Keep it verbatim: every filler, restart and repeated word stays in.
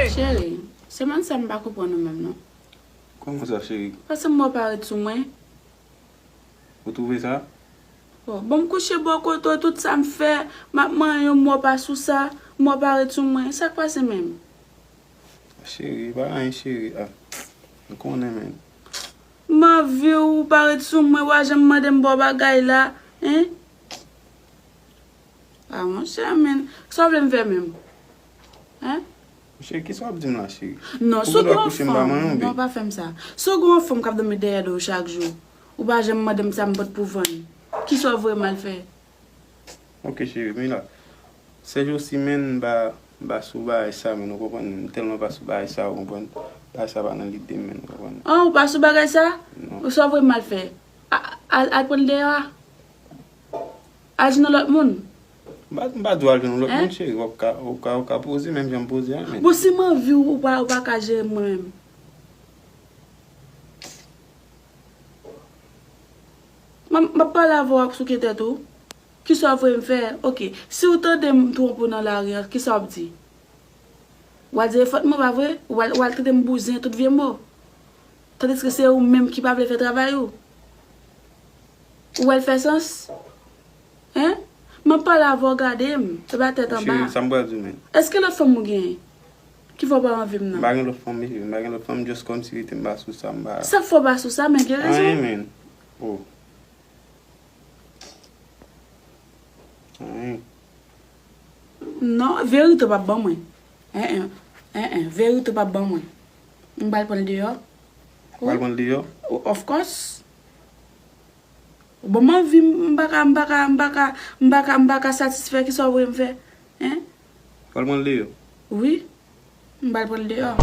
Cheri, se menm sa m pa konprann ou menm non. Kòman sa, cheri? Paske m wè w pa ret sou mwen. Ou twouve sa? Oh, bon, m kouche bò kote w, tout sa m fè, m ap manyen w, m wè w pa sou sa, m wè w pa ret sou mwen. Sa k pase menm? Cheri, pa anyen, cheri. Ah, m konnen, men. M anvi w, ou pa ret sou mwen, ou pa janm mande m ba w bagay la, hein? Ah, monchè, men, sa w vle m fè menm? Hein? Cheri, kisa w ap di m la, cheri? Non, Ou si w gen dwa gen yon kouche m pa fanm, manyen w, non, babe? Pa fè m sa. Si w gen yon fanm k ap dòmi dèyè do w chak jou, ou pa janm mande m sa m pot pou vann. Kisa w voye m al fè? Ok, cheri, men la. Sèjousi, men, m pa, m pa sou bagay sa, men, ou konprann? M tèlman pa sou bagay sa, ou konprann? Bagay sa pa nan lide m, men, ou konprann? Ah, ou pa sou bagay sa? Non. Ou sa w voye m al fè? A- Al, al pran l deyò a? Al jwenn yon lòt moun? M pa, m pa di w al jwenn yon lòt Hein? Moun, cheri. W ap ka, w ka, w ka poze, menm jan m poze a, men. Bon, si m anvi w, ou pa, ou pa ka jere mwen menm. M, m ap pale avè w, w ap souke tèt ou. Kisa w voye m fè? Ok. Si w tande m twonpe w nan lari a, kisa w ap di? W al di e fòt mwen, pa vre? W al, w al trete m bouzen, tout vye mo. Tandiske se ou menm ki pa vle fè travay ou. Ou wè l fè sans? Hein? M ap pale avè w, gade m. E pa tèt anba. Cheri, sa m pral di w, men. Èske lòt fanm ou genyen? Ki fè w pa anvi m M nan? Pa gen lòt fanm, men, cheri. M pa gen lòt fanm, just kòmsi li te m pa sou sa, m pa. Sa k fè w pa sou sa, men gen rezon. Anyen, men. Oh. Anyen. Non, verite w p ap ban mwen. En, en, en, en, verite w p ap ban mwen. M pral pran l deyò. Ou pral pran l deyò? Of course. Bon, m anvi, m pa ka, m pa ka, m pa ka, m pa ka, m pa ka satisfè, kisa w voye m fè? Hein? Ou pral pran l deyò? Wi. M pral pran l deyò.